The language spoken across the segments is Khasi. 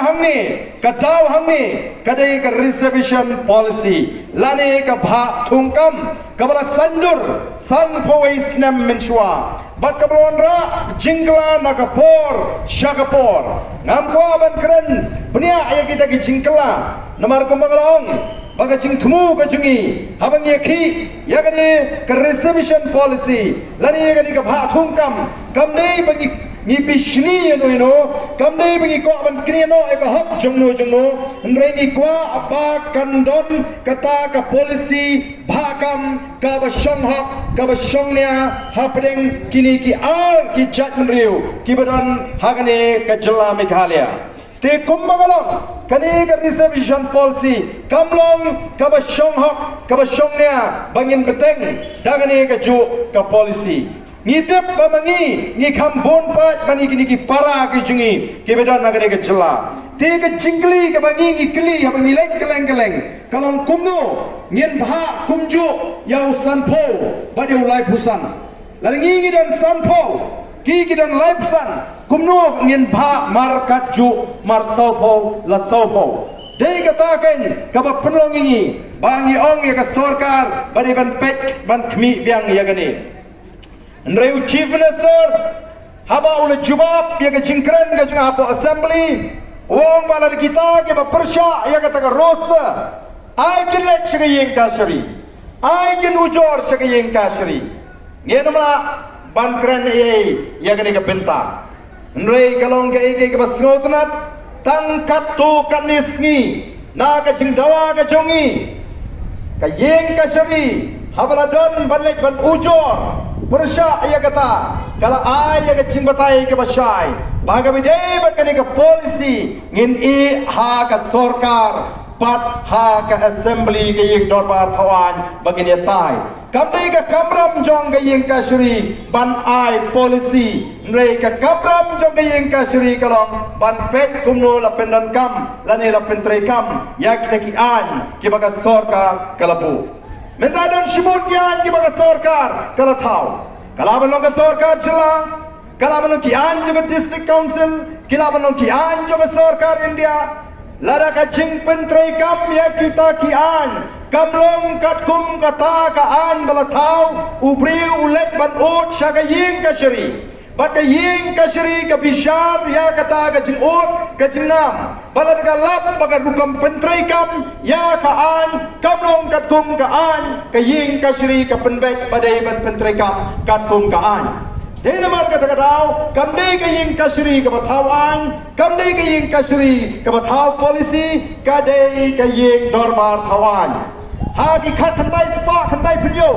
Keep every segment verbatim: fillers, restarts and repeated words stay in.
Hangne, ka daw hangne, ka dei ka reservation policy, lane ka bhah thungkam, kaba la saiñdur, sanphew wei snem mynshuwa. Bad kaba la wanrah jingkylla na ka por sha ka por. Ngam kwah ban kren bniah ïa kita ki jingkylla, namar kumba nga la ong, ba ka jingthmu ka jong ngi, haba ngi ïakhih ïa kane ka reservation policy, lane ïa kane ka bhah thungkam, kam dei ba ngi, ngi bishni ïano ïano, kam dei ba ngi kwah ban knieh noh ïa ka hok jongno jongno, hynrei ngi kwah ba kan don kata ka policy bhah kam kaba shong hok, kaba shong nia hapdeng kine ki ar ki jaitbynriew kiba don ha kane ka jylla Meghalaya. Te kumba ka long, kane ka reservation policy kam long kaba shong hok, kaba shong nia ba ngin bteng da kane kajuh ka policy. Ngi tip ba ma ngi, ngi kham bun paid ma ngi kine ki para ki jong ngi kiba don ha kane ka jylla. Te ka jingkylli kaba ngi, ngi kylli haba ngi leit kylleng kylleng, ka long kumno ngin bhah kumjuh ïa u sanphew bad ïa u laiphew san. Lada ngi, ngi don sanphew, ki, ki don laiphew san, kumno ngin bhah mar katjuh, mar sawphew la sawphew? Dei kata keiñ kaba pynlong ïa ngi ba ngi ong ïa ka sorkar ba dei ban peit, ban khmih biang ïa kane. Hynrei u Chief Minister, haba u la jubab ïa ka jingkren ka jong nga hapoh Assembly, u ong ba lada kita kiba pyrshah ïa kata ka roster, ai kin leit sha ka ïing kashari, ai kin ujor sha ka ïing kashari. Ngin ym lah ban kren ei ei ïa kane ka bynta. Hynrei ka long kaei kaei kaba sngewtynnat, tang katto katne sngi, na ka jingdawa ka jong ngi, ka ïing kashari, haba la don ban leit ban ujor, pyrshah ïa kata, ka la ai ïa ka jingbatai kaba shai ba ha kaba ïadei bad kane ka policy ngin ïeh ha ka sorkar bad ha ka Assembly, ka ïing dorbar thawaiñ, ba ngin ïatai. Kam dei ka kamram jong ka ïing kashari ban ai policy, hynrei ka kamram jong ka ïing kashari ka long ban peit kumno la pyndonkam lane la pyntreikam ïa kita ki aiñ kiba ka sorkar ka la buh. Mynta don shibun ki aiñ kiba ka sorkar ka la thaw. Ka lah ban long ka sorkar jylla, ka lah ban long ki aiñ jong ka District Council, ki lah ban long ki aiñ jong ka sorkar India. Lada ka jingpyntreikam ïa kita ki aiñ kam long katkum kata ka aiñ ba la thaw, u briew u leit ban ud sha ka ïing kashari, bad ka ïing kashari ka bishar ïa kata ka jingud ka jingnam. Bad lada ka lap ba ka rukom pyntreikam ïa ka aiñ kam long katkum ka aiñ, ka ïing kashari ka pynbeit ba dei ban pyntreikam katkum ka aiñ. Dei namar kata ka daw, kam dei ka ïing kashari kaba thaw aiñ, kam dei ka ïing kashari kaba thaw policy, ka dei ka ïing dorbar thawaiñ. Ha ki khatkhyndai spah khyndaiphew hynñiew,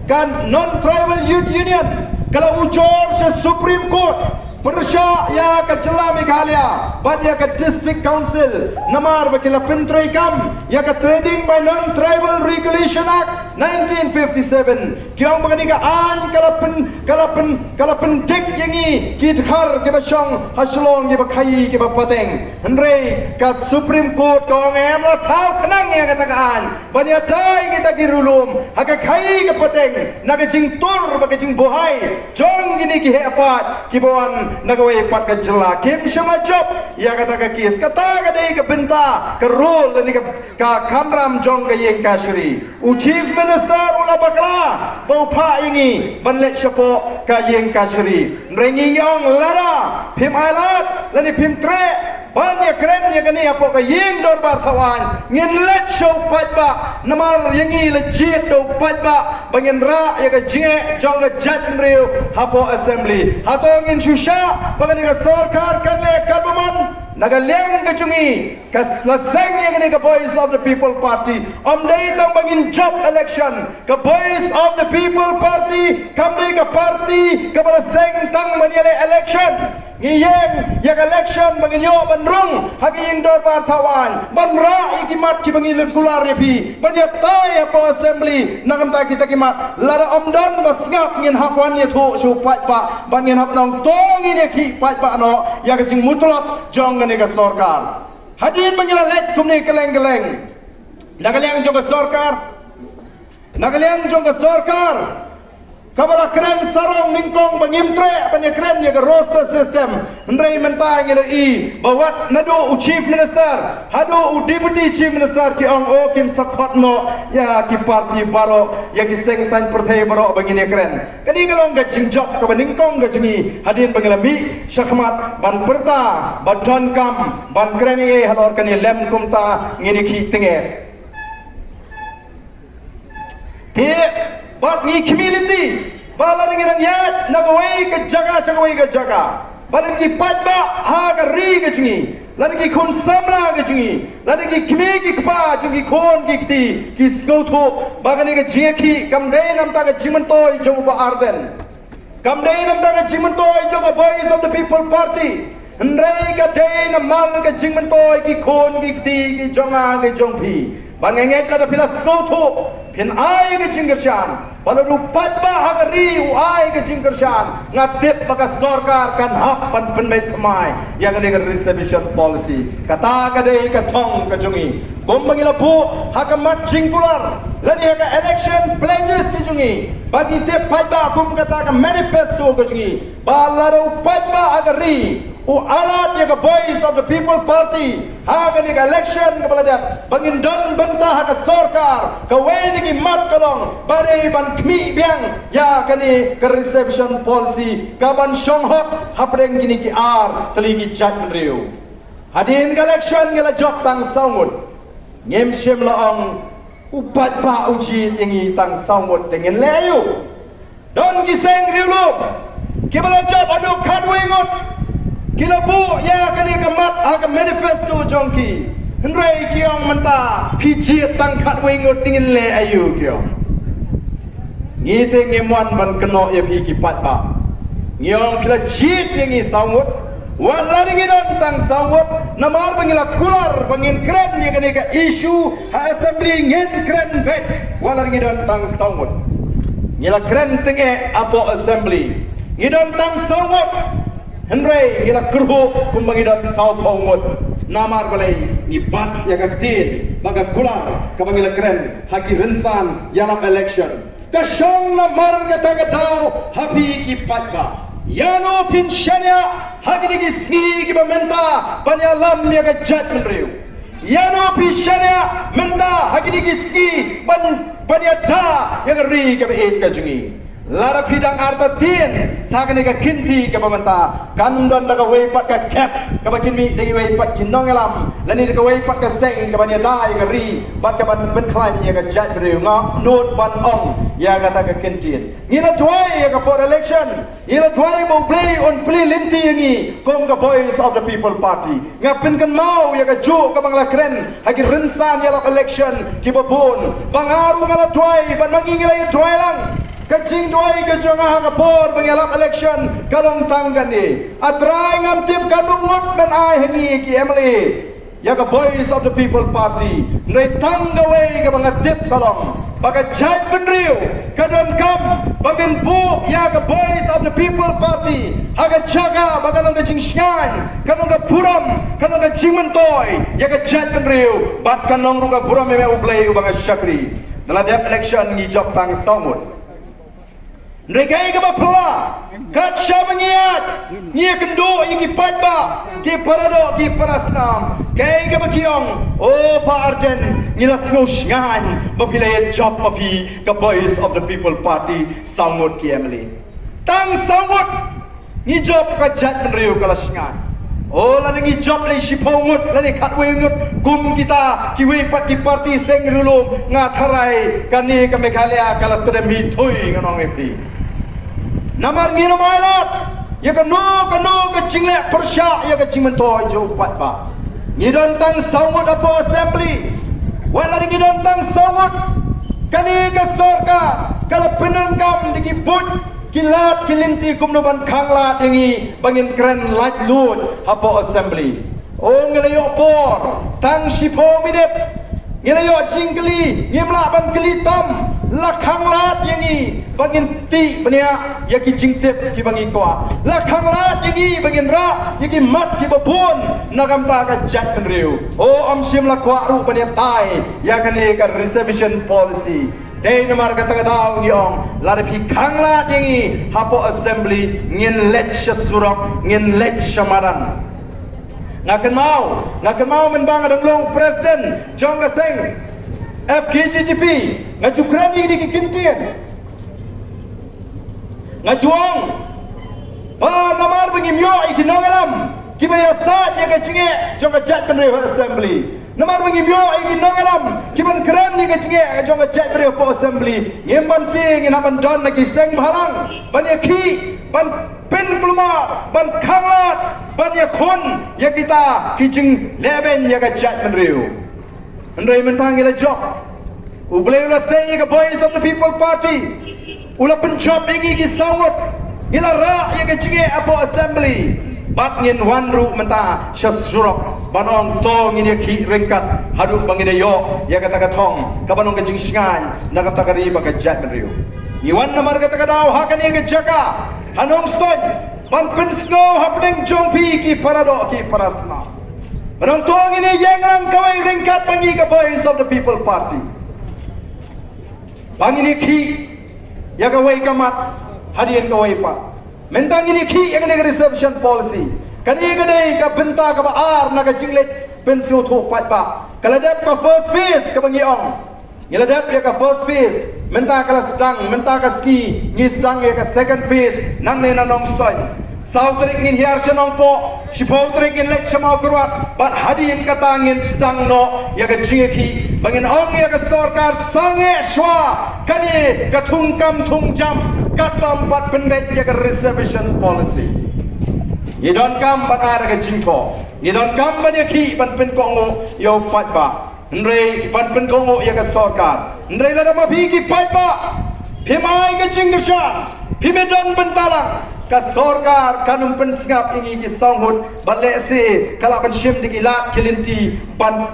ka Non Tribal Youth Union ka la ujor sha Supreme Court pyrshah ïa ka jylla Meghalaya bad ïa ka District Council, namar ba ki la pyntreikam ïa ka Trading by Non-Tribal Regulation Act nineteen fifty-seven. Ki ong ba kane ka aiñ ka la pyn, ka la pyn, ka la pyndik ïa ngi ki dkhar kiba shong ha shlong, kiba khaïi, kiba pateng. Hynrei ka Supreme Court ka ong em la thaw khnang ïa kata ka aiñ ban ïatai kita ki riewlum ha ka khaïi ka pateng na ka jingtur bad ka jingbuhai jong kine ki heh paid kiba wan na kawei pat ka jylla. Kim shym la jop ïa kata ka case. Kata ka dei ka bynta, ka rule lane ka, ka kamram jong ka ïing kashari. U Chief Minister u la bakla ba u phah ïa ngi ban leit shapoh ka ïing kashari. Hynrei ngi ong lada phim ailad lane phim treh ban ïakren ïa kane hapoh ka ïing dorbar thawaiñ, ngin leit sha u paidbah, namar ïa ngi la jied da u paidbah ba ngin rah ïa ka jingeh jong ka jaitbynriew hapoh Assembly. Hato ngin shu shah ba kane ka sorkar kan leh katba mon? Na ka liang ka jong ngi, ka la seng ïa kane ka Voice of the People Party, ym dei tang ba ngin jop election. Ka Voice of the People Party kam dei ka party kaba la seng tang ban ïaleh election. Ngi ïeng ïa ka election ba ngin ïoh ban rung ha ka ïing dorbar thawaiñ, ban rah ïa ki mat kiba ngi la kular ïa phi, ban ïatai hapoh Assembly na ka bynta kita ki mat. Lada ym don ba sngap, ngin hap wan ïathuh sha u paidbah, ban ngin hap nang to ngin ïakhih paidbah noh ïa ka jingmutlop jong kane ka sorkar. Hadien ba ngi la leit kumne kylleng kylleng, na ka liang jong ka sorkar, na ka liang jong ka sorkar, Kaba la kren sarong nyngkong ba ngim treh ban ïa kren ïa ka roster system. Hynrei mynta ngi la i ba wat naduh u Chief Minister haduh u Deputy Chief Minister ki ong, o, kim sa khot noh ïa ki party baroh, ïa ki seng saiñ pyrthei baroh ba ngin ïa kren. Kane ka long ka jingjop kaba nyngkong ka jong ngi hadien ba ngi la mih shakhmat ban pyrta ba donkam ban kren ei ei halor kane, lym kumta ngin ïa khih tyngeh. Te bad ngi khmih lynti ba lada ngi nang ïaid na kawei ka jaka sha kawei ka jaka, ba lada ki paidbah ha ka ri ka jong ngi, lada ki khun samla ka jong ngi, lada ki kmie ki kpa jong ngi, ki khun ki kti, ki sngewthuh ba kane ka jingïakhih kam dei namar ka jingmyntoi jong u Bah Ardent. Kam dei namar ka jingmyntoi jong ka Voice of the People Party. Hynrei ka dei namar ka jingmyntoi ki khun ki kti ki jong nga ki jong phi. Ba nga ngeit lada phi la sngewthuh, phin ai ka jingkyrshan. Ba lada u paidbah ha ka ri u ai ka jingkyrshan, nga tip ba ka sorkar kan hap ban pynbeit thymmai ïa kane ka reservation policy. Kata ka dei ka thong ka jong ngi. Kumba ngi la buh ha ka mat jingkular lane ha ka election pledges ki jong ngi, ba ngi tip paidbah kum kata ka manifesto ka jong ngi, ba lada u paidbah ha ka ri u allot ïa ka Voice of the People Party ha kane ka election kaba la dep, ba ngin don bynta ha ka sorkar. Kawei na ki mat ka long ba dei ban khmih biang ïa kane ka reservation policy kaban shong hok hapdeng kine ki ar tylli ki jaitbynriew. Hadien ka election ngi la jop tang saw ngut. Ngim shym la ong u paidbah u jied ïa ngi tang saw ngut te ngin leh aïu. Don ki seng riewlum kiba la jop haduh khatwei ngut, ki la buh ïa kane ka mat ha ka manifesto jong ki. Hynrei ki ong mynta phi jied tang khatwei ngut te ngin leh aïu, ki ong. Ngi te ngim wan ban kynnoh ïa phi ki paidbah. Ngi ong phi la jied ïa ngi saw ngut. Wat lada ngi don tang saw ngut, namar ba ngi la kular ba ngin kren ïa kane ka issue ha assembly, ngin kren beit wat lada ngi don tang saw ngut. Ngi la kren tyngeh hapoh assembly. Ngi don tang saw ngut. Hynrei ngi la kyrhuh kumba ngi don sawphew ngut. Namar balei? Ngi bat ïa ka ktien bad ka kular kaba ngi la kren ha ki rynsan ïalap election. Ka shong namar kata ka daw ha phi ki paidbah. Ïano phin shaniah ha kine ki sngi kiba mynta ban ïalam ïa ka jaitbynriew? Ïano phi shaniah mynta ha kine ki sngi ban, ban ïada ïa ka ri kaba ïeit ka jong ngi? Lada phi dang artatien sa kane ka kynti kaba mynta, kan don da kawei pat ka khep kaba kin mih da kiwei pat ki nongïalam lane da kawei pat ka seng kaban ïada ïa ka ri bad kaban pynkhlaiñ ïa ka jaitbynriew. Nga nud ban ong ïa kata ka kyntien. Ngi la duwai ïa ka por election, ngi la duwai ba U Blei un plie lynti ïa ngi kum ka Voice of the People Party. Nga pynkynmaw ïa kajuh kaba nga la kren ha ki rynsan ïalap election kiba bun, ba nga ruh nga la duwai bad ma ngi ngi la ïa duwai lang. Ka jingduwai ka jong nga ha ka por ba ngi ïalap election ka long tang kane: A Trai, ngam tip katno ngut men ai ha ngi ki M L A ïa ka Voice of the People Party, hynrei tang kawei kaba nga tip ka long ba ka jaitbynriew ka donkam ba men buh ïa ka Voice of the People Party ha ka jaka ba kan long ka jingshngaiñ, kan long ka burom, kan long ka jingmyntoi ïa ka jaitbynriew bad kan long ruh ka burom ïa me U Blei uba nga shakri. Da la dep election ngi jop tang saw ngut. Hynrei kaei kaba phylla, kat shaba ngi ïaid, ngi ïakynduh ïa ki paidbah, ki paradoh, ki parasnam, kaei kaba ki ong: O Bah Ardent, ngi la sngew shngaiñ ba phi la ïa jop ma phi ka Voice of the People Party saw ngut ki M L A. Tang saw ngut. Ngi jop, ka jaitbynriew ka la shngaiñ. O, lada ngi jop lei shiphew ngut lane khatwei ngut kum kita kiwei pat ki party seng riewlum, nga tharai kane ka Meghalaya ka la tdem hi thui, ngan ong ïa phi. Namar ngin ym ailad ïa kano kano ka jingleh pyrshah ïa ka jingmyntoi jong u paidbah. Ngi don tang saw ngut hapoh assembly. Wat lada ngi don tang saw ngut, kane ka sorkar ka la pyndonkam da ki buit, ki lad, ki lynti kumno ban khanglad ïa ngi ba ngin kren laitluid hapoh assembly. O, ngi la ïoh por tang shiphew minit, ngi la ïoh jingkylli, ngim lah ban kylli tam. La khanglad ïa ngi ba ngin tih bniah ïa ki jingtip kiba ngi kwah. La khanglad ïa ngi ba ngin rah ïa ki mat kiba bun na ka bynta ka jaitbynriew. O, ym shym la kwah ruh ban ïatai ïa kane ka reservation policy. Dei namar kata ka daw ngi ong, lada phi khanglad ïa ngi hapoh assembly, ngin leit sha surok, ngin leit sha madan. Nga kynmaw, nga kynmaw mynba nga dang long president jong ka seng F K J G P, nga ju kren ïa kine ki kyntien. Nga ju ong, ba namar ba ngim ïoh ïa ki nongïalam kiba ïasaid ïa ka jingeh jong ka jaitbynriew ha assembly. Namar ba ngim ïoh ïa ki nongïalam kiban kren ïa ka jingeh jong ka jaitbynriew hapoh assembly, ngim banse ngin hap ban don na ki seng bhalang ban ïakhih, ban pynkulmar, ban khanglad, ban ïakhun ïa kita ki jinglehbeiñ ïa ka jaitbynriew. Hynrei mynta ngi la jop. U Blei u la sei ïa ka Voice of the People Party. U la pynjop ïa ngi ki saw ngut. Ngi la rah ïa ka jingeh hapoh assembly. Bad ngin wan ruh mynta sha surok ban ong to ngin ïakhih ryngkat haduh ba ngin ïoh ïa kata ka thong kaba long ka jingshngaiñ na kata ka ri bad ka jaitbynriew. Ngi wan namar kata ka daw ha kane ka jaka ha Nongstoiñ ban pynsngew hapdeng jong phi ki para doh ki para snam. Ba nangta ngin ïeng lang kawei ryngkat bad ngi ka Voice of the People Party. Ba ngin ïakhih ïa kawei ka mat hadien kawei pat. Mynta ngin ïakhih ïa kane ka reservation policy. Kane ka dei ka bynta kaba ar na ka jingleit pynsngewthuh paidbah. Ka la dep ka first phase kaba ngi ong. Ngi la dep ïa ka first phase, mynta ka la sdang, mynta ka sngi ngi sdang ïa ka second phase nangne na Nongstoiñ. Saw tarik ngin hiar sha Nongpoh, shiphew tarik ngin leit sha Mawkyrwat, bad hadien kata ngin sdang noh ïa ka jingïakhih ba ngin ong ïa ka sorkar sangeh shuwa kane ka thungkam thungjam katba ym pat pynbeit ïa ka reservation policy. Ngi donkam ban ai da ka jingthoh, ngi donkam ban ïakhih ban pynkohnguh ïa u paidbah. Hynrei ban pynkohnguh ïa ka sorkar. Hynrei lada ma phi ki paidbah phim ai ka jingkyrshan, phim don bynta lang, ka sorkar kan ym pynsngap ïa ngi ki saw ngut, bad lehse ka lah ban shim da ki lad ki lynti ban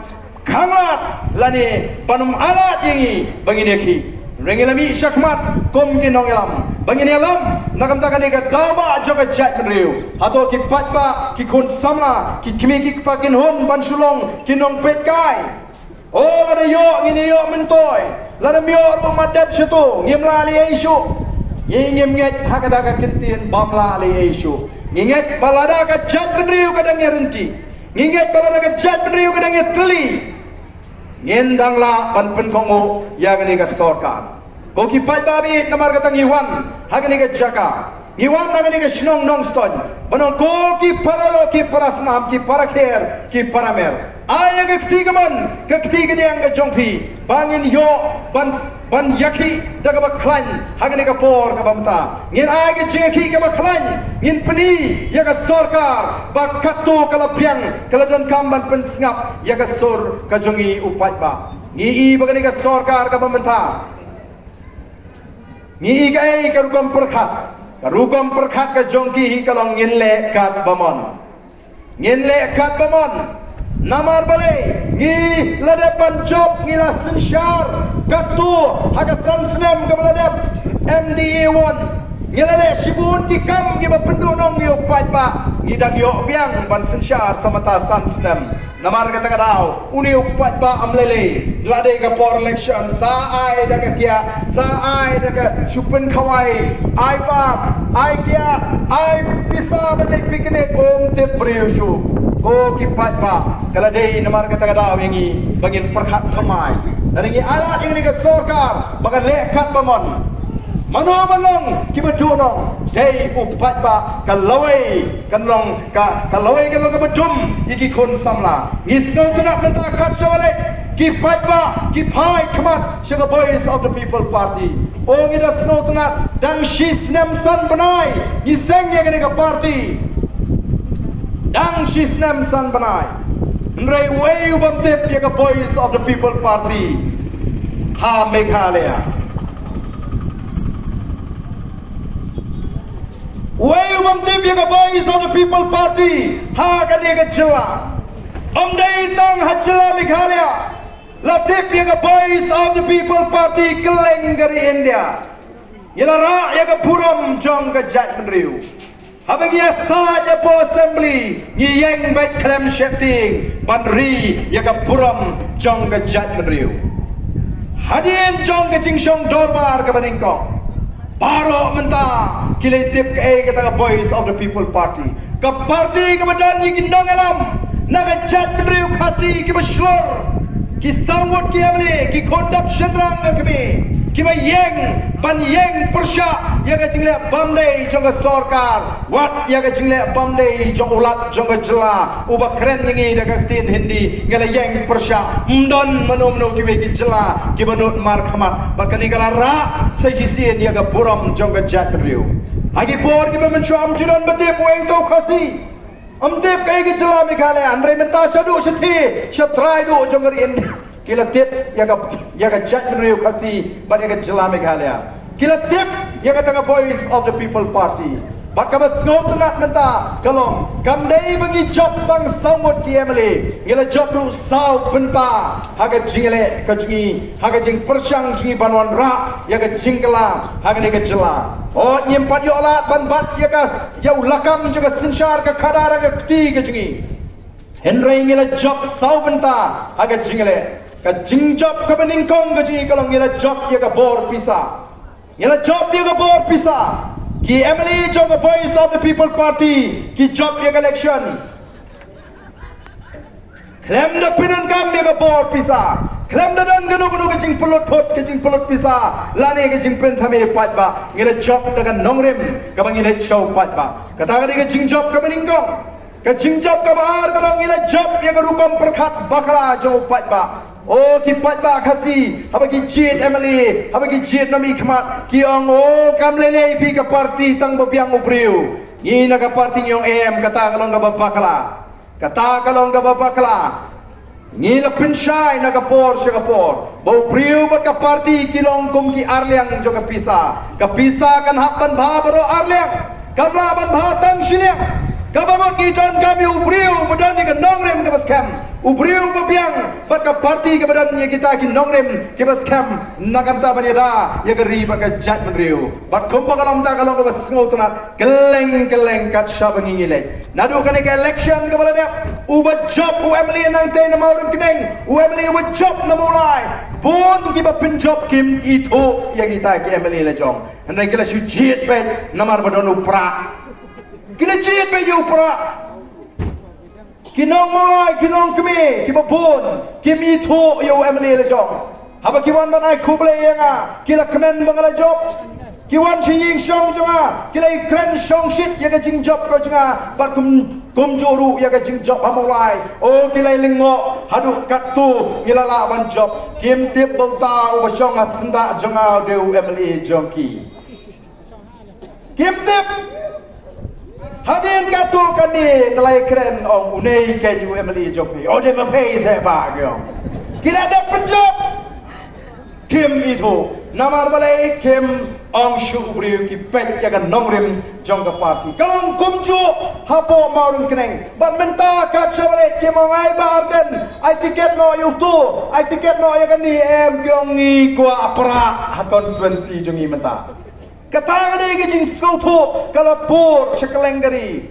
khanglad lane ban ym ailad ïa ngi ba ngin ïakhih. Hynrei ngi la mih shakhmat kum ki nongïalam ba ngin ïalam na ka bynta kane ka daw ba jong ka jaitbynriew. Hato ki paidbah, ki khun samla, ki kmie ki kpa kin hun ban shu long ki nongpeitkai? O, lada ïoh ngin ïoh myntoi, lada ym ïoh ruh ym dep shuh, to ngim lah leh ei shuh. Ngi ngim ngeit ha kata ka kyntien bym lah leh ei shuh. Ngi ngeit ba lada ka jaitbynriew ka dang ïaryntih, ngi ngeit ba lada ka jaitbynriew ka dang ïatylli, ngin dang lah ban pynkohnguh ïa kane ka sorkar. Ko ki paidbah ba ïeit, namar kata ngi wan ha kane ka jaka, ngi wan ha kane ka shnong Nongstoiñ ban ong ko ki para doh ki para snam, ki para kher, ki para mer, ai ïa ka kti kamon, ka kti kadiang ka jong phi ba ngin ïoh ban, ban ïakhih da kaba khlaiñ ha kane ka por kaba mynta. Ngin ai ka jingïakhih kaba khlaiñ, ngin pyni ïa ka sorkar ba katto ka la biang, ka la donkam ban pynsngap ïa ka sur ka jong ngi u paidbah. Ngi i ba kane ka sorkar kaba mynta, ngi i kaei ka rukom pyrkhat? Ka rukom pyrkhat ka jong ki hi ka long ngin leh katba mon. Ngin leh katba mon. Namar balei? Ngi la dep ban jop, ngi la synshar katto ha ka san snem kaba la dep M D A one. Ngi la leh shibun ki kam kiba pynduhnong ïa u paidbah. Ngi dang ïoh biang ban synshar sa mynta san snem. Namar kata ka daw une u paidbah ym lei lei, la dei ka por election sa ai da ka kiad, sa ai da ka shu pynkhawai, ai bam, ai kiad, ai pisa ban leit picnic, ym tip briew shuh. Ko ki paidbah, ka la dei namar kata ka daw ïa ngi ba ngin pyrkhat thymmai. Lada ngi ailad ïa kane ka sorkar ba kan leh katba mon, mano ban long kiba duhnong? Dei u paidbah. Ka lawei kan long ka, ka lawei kan long kaba dum ïa ki khun samla. Ngi sngewtynnat mynta kat shaba leit ki paidbah ki phai khmat sha ka Voice of the People Party. O, ngi da sngewtynnat, dang shi snem san bnai ngi seng ïa kane ka party. Dang shi snem san bnai. Hynrei uei u bym tip ïa ka Voice of the People Party ha Meghalaya? Uei u bym tip ïa ka Voice of the People Party ha kane ka jylla? Ym dei tang ha jylla Meghalaya la tip ïa ka Voice of the People Party, kylleng ka ri India. Ngi la rah ïa ka burom jong ka jaitbynriew. Haba ngi ïasaid hapoh Assembly, ngi ïeng beit khlem sheptieng ban ri ïa ka burom jong ka jaitbynriew. Hadien jong ka jingshong dorbar kaba nyngkong, baroh mynta ki la tip kaei kata ka Voice of the People Party. Ka party kaba don ïa ki nongïalam na ka jaitbynriew Khasi kiba shlur, ki saw ngut ki M L A, ki khun dap shynrang ka kmie, kiba ïeng ban ïeng pyrshah ïa ka jingleh bym dei jong ka sorkar, wat ïa ka jingleh bym dei jong u Lat jong ka jylla, uba kren ïa ngi da ka ktien Hindi, ngi la ïeng pyrshah. Ym don mano mano kiwei ki jylla kiba nud markhmat, bad kane ka la rah sa shisien ïa ka burom jong ka jaitbynriew. Ha ki por kiba mynshuwa ym ju don ba tip uei uto u Khasi, ym tip kaei ka jylla Meghalaya, hynrei mynta shaduh shathie, sha trai duh jong ka ri India, ki la tip ïa ka, ïa ka jaitbynriew Khasi bad ïa ka jylla Meghalaya. Ki la tip ïa kata ka Voice of the People Party. Bad kaba sngewtynnat mynta ka long, kam dei ba ngi jop tang saw ngut ki M L A, ngi la jop ruh saw bynta ha ka jingleh ka jong ngi, ha ka jingpyrshang jong ngi ban wanrah ïa ka jingkylla ha kane ka jylla. Hooid, ngim pat ïoh lad ban bat ïa ka, ïa u lakam jong ka synshar ka khadar ha ka kti ka jong ngi, hynrei ngi la jop saw bynta ha ka jingleh. Ka jingjop kaba nyngkong ka jong ngi ka long, ngi la jop ïa ka bor pisa. Ngi la jop ïa ka bor pisa. Ki M L A jong ka Voice of the People Party ki jop ïa ka election khlem da pyndonkam ïa ka bor pisa, khlem da don kano kano ka jingpynlut phut, ka jingpynlut pisa, lane ka jingpynthame paidbah. Ngi la jop da ka nongrim kaba ngi leit sha u paidbah. Kata ka dei ka jingjop kaba nyngkong. Ka jingjop kaba ar ka long, ngi la jop ïa ka rukom pyrkhat bakla jong u paidbah. O ki paidbah Khasi, haba ki jied M L A, haba ki jied nongmihkhmat, ki ong, o kam lei lei phi ka party, tang ba biang u briew. Ngi na ka party ngi ong em, kata ka long kaba bakla. Kata ka long kaba bakla. Ngi la pynshai na ka por sha ka por ba u briew bad ka party ki long kum ki arliang jong ka pisa. Ka pisa kan hap ban bha baroh arliang, kam lah ban bha tang shiliang. Kaba mut ngi donkam ïa u briew ba don ïa ka nongrim kaba skhem, u briew ba biang bad ka party kaba don ïa kita ki nongrim kiba skhem, na ka bynta ban ïada ïa ka ri bad ka jaitbynriew. Bad kumba ka long, ta ka long kaba sngewtynnat kylleng kylleng kat shaba ngi ngi leit. Naduh kane ka election kaba la dep, uba jop u M L A nangtei na Mawryngkneng, u M L A uba jop na Mawlai, bun kiba pynjop kim ithuh ïa kita ki M L A la jong. Hynrei ki la shu jied beit namar ba don u Prah. Ki la jied beit ïa u Prah. Ki nong Mawlai, ki nongkmie kiba bun kim ithuh ïa u M L A la jong. Haba ki wan ban ai khublei ïa nga, ki la kmen ba nga la jop. Ki wan sha ïing shong jong nga, ki la ïakren shongshit ïa ka jingjop ka jong nga, bad kum, kumjuh ruh ïa ka jingjop ha Mawlai. O, ki la ïalyngngoh haduh katto ngi la lah ban jop. Kim tip ba uta uba shong ha syndah jong nga u dei u M L A jong ki. Kim tip. Hadien katto katne ngi la ïakren, ong, une hi keiñ u M L A jong phi. O, dei ma phi seh ba ki ong. Ki la dep pynjop. Kim ithuh. Namar balei? Kim ong shuh u briew, ki peit ïa ka nongrim jong ka party. Ka long kumjuh hapoh Mawryngkneng. Bad mynta kat shaba leit kim ong ai Bah Ardent, ai tiket noh ïa uto, ai tiket noh ïa kane, em, ki ong ngi kwah Prah ha constituency jong ngi mynta. Kata ka dei ka jingsngewthuh ka la bud sha kylleng ka ri.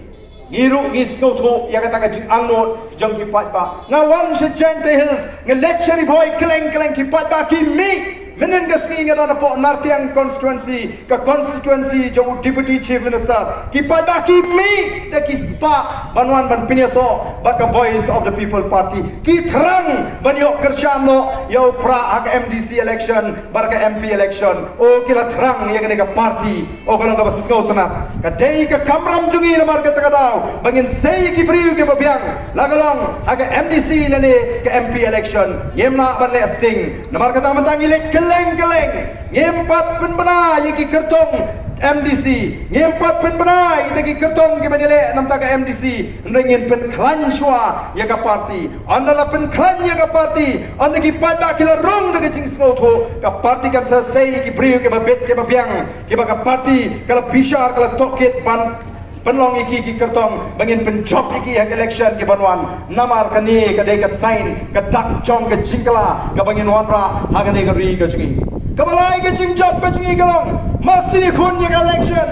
Ngi ruh ngi sngewthuh ïa kata ka jingangnud jong ki paidbah. Nga wan sha Jaintia Hills, nga leit sha Ri Bhoi, kylleng kylleng ki paidbah ki mih. Mynnin ka sngi nga don hapoh Nartiang constituency, ka constituency jong u Deputy Chief Minister. Ki paidbah ki mih da ki spah ban wan ban pynïasoh bad ka Voice of the People Party. Ki thrang ban ïoh kyrshan noh ïa u Prah ha ka M D C election bad ka M P election. O, ki la thrang ïa kane ka party. O, ka long kaba sngewtynnat. Ka dei ka kamram jong ngi namar kata ka daw ba ngin sei ki briew kiba biang, la ka long ha ka M D C lane ka M P election. Ngim lah ban leh sting. Namar kata mynta ngi leit kylleng kylleng. Ngim pat pynbna ïa ki kyrtong M D C, ngim pat pynbna ïa ki kyrtong kiba ngi leh na bynta ka M D C. Hynrei ngin pynkhlaiñ shuwa ïa ka party. Ynda la pynkhlaiñ ïa ka party, ynda ki paidbah ki la rung da ka jingsngewthuh, ka party kan sa sei ki briew kiba bit kiba biang, kiba ka party ka la bishar, ka la tohkit ban pynlong ïa ki ki kyrtong ba ngin pynjop ïa ki ha ka election ki ban wan. Namar kane ka dei ka sign, ka dak jong ka jingkylla kaba ngin wanrah ha kane ka ri ka jong ngi. Kaba lai ka jingjop ka jong ngi ka long, ma sien khun ïa ka election,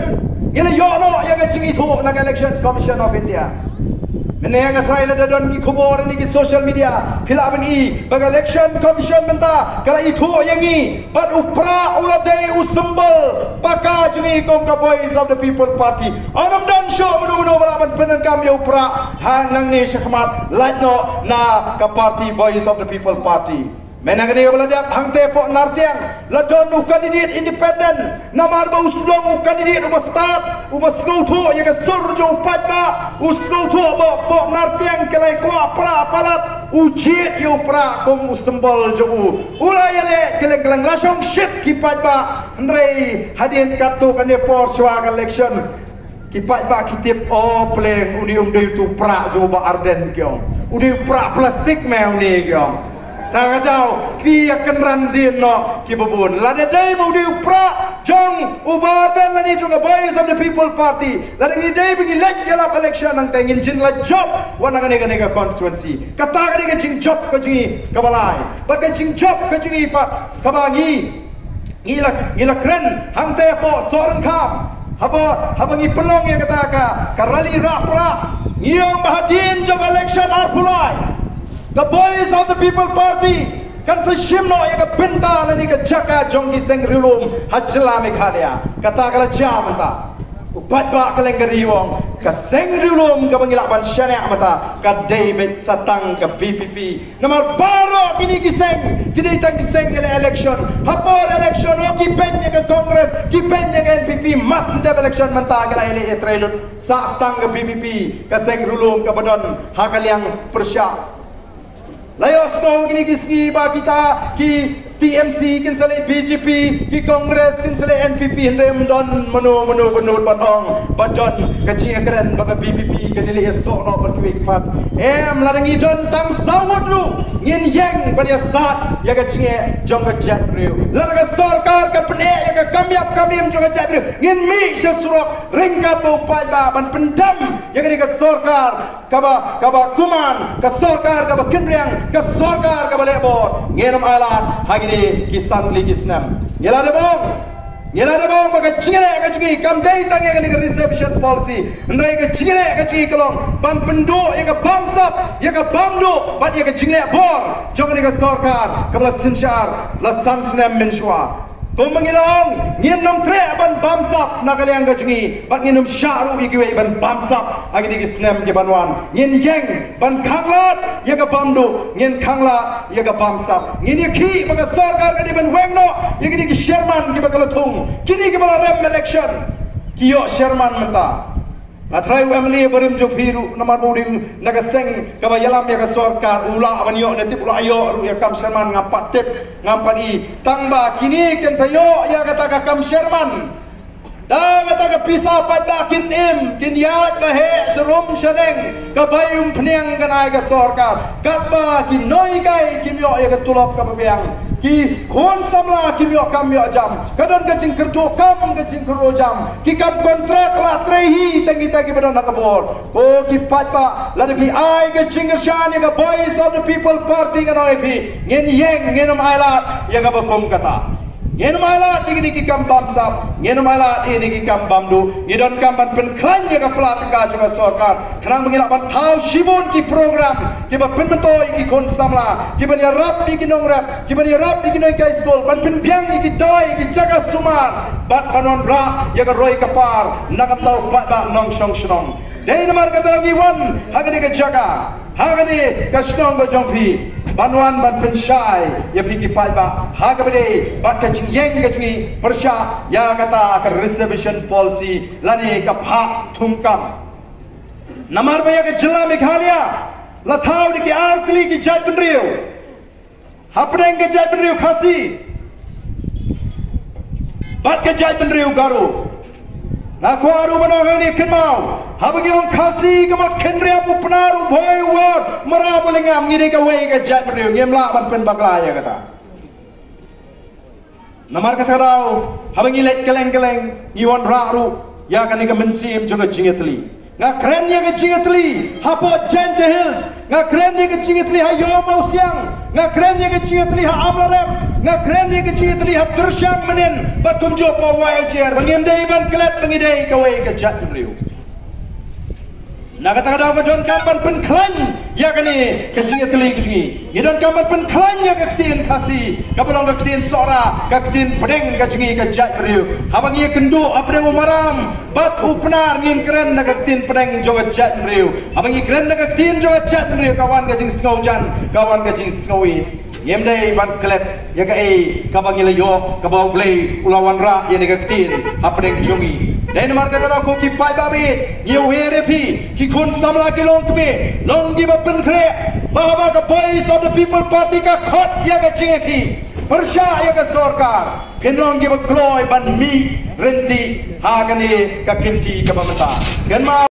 ngi la ïoh noh ïa ka jingithuh na ka Election Commission of India. Mynne nga tharai lada don ki khubor ha ki social media, phi lah ban i ba ka Election Commission mynta ka la ithuh ïa ngi, bad u prah u la dei u symbol paka jong ngi kum ka Voice of the People Party. Ym don shuh mano mano ba lah ban pyndonkam ïa u prah ha nangne shakhmat, lait noh na ka party Voice of the People Party. Mynta kane kaba la dep hangta hapoh Nartiang, la don u candidate independent, namar ba u sdang u candidate uba stad, uba sngewthuh ïa ka sur jong u paidbah, u sngewthuh ba hapoh Nartiang ka la kwah prah palat, u jied ïa u prah kum u symbol jong u. U la ïaleh kylleng kylleng, la shong shit ki paidbah, hynrei hadien katto katne por shuwa ka election, ki paidbah ki tip, o pleng, une um dei uto u prah jong u Bah Ardent ki ong. U dei u prah plastik me une ki ong. Te ka daw, ki ïa kynran dien noh kiba bun. Lada dei ba u dei u prah jong u Bah Ardent lane jong ka Voice of the People Party, lada ngi dei ba ngi leit ïalap election, nangta ngin jin la jop wat na kane kane ka constituency. Kata ka dei ka jingjop ka jong ngi kaba lai. Bad ka jingjop ka jong ngi pat kaba ngi ngi la, ngi la kren hangta hapoh Sohryngkham, haba, haba ngi pynlong ïa kata ka, ka rally rah prah, ngi ong ba hadien jong election arphew lai, ka Voice of the People Party kan sa shim noh ïa ka bynta lane ka jaka jong ki seng riewlum ha jylla Meghalaya. Kata ka la jia mynta. U paidbah kylleng ka ri u ong, ka seng riewlum kaba ngi lah ban shaniah mynta ka dei beit sa tang ka V P P. Namar baroh kine ki seng ki dei tang ki seng ïaleh election. Ha por election, o ki beiñ ïa ka Congress, ki beiñ ïa ka N P P, mar syn dep election mynta ki la ïaleh ïatrei lut. Sa tang ka V P P, ka seng riewlum kaba don ha ka liang pyrshah. La ïohsngew kine ki sngi ba kita ki T M C kin sa leh B J P, ki Congress kin sa leh N P P, hynrei ym don mano mano ba nud ban ong ba don ka jingïakren ba ka V P P kan ïaleh ïasoh noh bad kiwei pat. Em, lada ngi don tang saw ngut ruh, ngin ïeng ban ïasaid ïa ka jingeh jong ka jaitbynriew. Lada ka sorkar ka pyneh ïa ka kam ïap kam im jong ka jaitbynriew, ngin mih sha surok ryngkat bad u paidbah ban pyndem ïa kane ka sorkar kaba, kaba kuman, ka sorkar kaba kynriang, ka sorkar kaba leh bor. Ngin ym ailad ha kine ki san tylli ki snem. Ngi la dep ong, ngi la dep ong ba ka jingïaleh ka jong ngi kam dei tang ïa kane ka reservation policy, hynrei ka jingïaleh ka jong ngi ka long ban pynduh ïa ka bamsap, ïa ka bamduh bad ïa ka jingleh bor jong kane ka sorkar kaba la synshar la san snem mynshuwa. Kumba ngi la ong, ngin ym treh ban bamsap na ka liang ka jong ngi, bad ngin ym shah ruh ïa kiwei ban bamsap ha kine ki snem ki ban wan. Ngin ïeng ban khanglad ïa ka bamduh, ngin khanglad ïa ka bamsap. Ngin ïakhih ba ka sorkar ka dei ban weng noh ïa kine ki chairman kiba ka la thung, kine kiba la rem election, ki ïoh chairman mynta. Nga tharai u M L A barim jong phi ruh, namar ba u dei na ka seng kaba ïalam ïa ka sorkar, u lah ban ïoh ne tip, u lah ïoh ruh ïa ka kam chairman, ngam pat tip, ngam pat i. Tang ba kine kin sa ïoh ïa kata ka kam chairman da kata ka pisa paidbah, kin im, kin ïaid ba heh sharum shaneng, ka bai umphniang kan ai ka sorkar. Katba ki nonghikai kim ïoh ïa ka tulop kaba biang, ki khun samla kim ïoh kam ïoh jam, ka don ka jingkyrduh kam, ka jingkyrduh jam, ki kam kontrak la trei hi tang kita kiba don ha ka bor. Ko ki paidbah, lada phi ai ka jingkyrshan ïa ka Voice of the People Party, ngan ong ïa phi, ngin ïeng, ngin ym ailad ïa kaba kum kata. Ngin ym ailad ïa kine ki kam bamsap, ngin ym ailad ïa kine ki kam bamduh. Ngi donkam ban pynkhlaiñ ïa ka pla tyngka jong ka sorkar, khnang ba ngin lah ban thaw shibun ki program kiba pynmyntoi ïa ki khun samla, kiban ïarap ïa ki nongrep, kiban ïarap ïa ki nonghikai skul, ban pynbiang ïa ki dawai, ïa ki jaka sumar, bad ban wanrah ïa ka roi ka par na ka bynta u paidbah nongshong shnong. Dei namar kata ngi wan ha kane ka jaka, ha kane ka shnong ka jong phi, ban wan ban pynshai ïa phi ki paidbah ha kaba dei bad ka jingïeng ka jong ngi pyrshah ïa kata ka reservation policy lane ka phah thungkam. Namar ba ïa ka jylla Meghalaya la thaw da ki ar tylli ki jaitbynriew. Hapdeng ka jaitbynriew Khasi bad ka jaitbynriew Garo. Nga kwah ruh ban ong hangne kynmaw, haba ngi ong Khasi, ka mut Khynriap, u Pnar, u Bhoi, u War, u Maram, u Lyngngam, ngi dei kawei ka jaitbynriew, ngim lah ban pynbakla ïa kata. Namar kata ka daw, haba ngi leit kylleng kylleng, ngi wanrah ruh ïa kane ka mynsiem jong ka jingïatylli. Nga kren ïa ka jingïatylli hapoh Jaintia Hills, nga kren ïa ka jingïatylli ha Ïew Mawsiang, nga kren ïa ka jingïatylli ha Amlarem, nga kren ïa ka jingïatylli ha Tyrshan Mynnin, bad kumjuh hapoh Waiijer, ba ngim dei ban klet ba ngi dei kawei ka jaitbynriew. Na kata ka daw ngi donkam ban pynkhlaiñ ïa kane ka jingïatylli ka jong ngi. Ngi donkam ban pynkhlaiñ ïa ka ktien Khasi kaba long ka ktien Sohra, ka ktien pdeng ka jong ngi ka jaitbynriew. Haba ngi ïakynduh hapdeng u maram bad u pnar ngin kren na ka ktien pdeng jong ka jaitbynriew. Haba ngi kren na ka ktien jong ka jaitbynriew ka wan ka jingsngewjan, ka wan ka jingsngewïeit. Ngim dei ban klet ïa kaei kaba ngi la ïoh, kaba U Blei u la wanrah ïa kane ka ktien hapdeng jong ngi. Dei namar kata ko ki paidbah, ngi ïawer ïa phi ki khun samla ki longkmie, long kiba pynkhreh ba haba ka Voice of the People Party ka khot ïa ka jingïakhih pyrshah ïa ka sorkar, phin long kiba kloi ban mih ryntih ha kane ka kynti kaba mynta. Kynmaw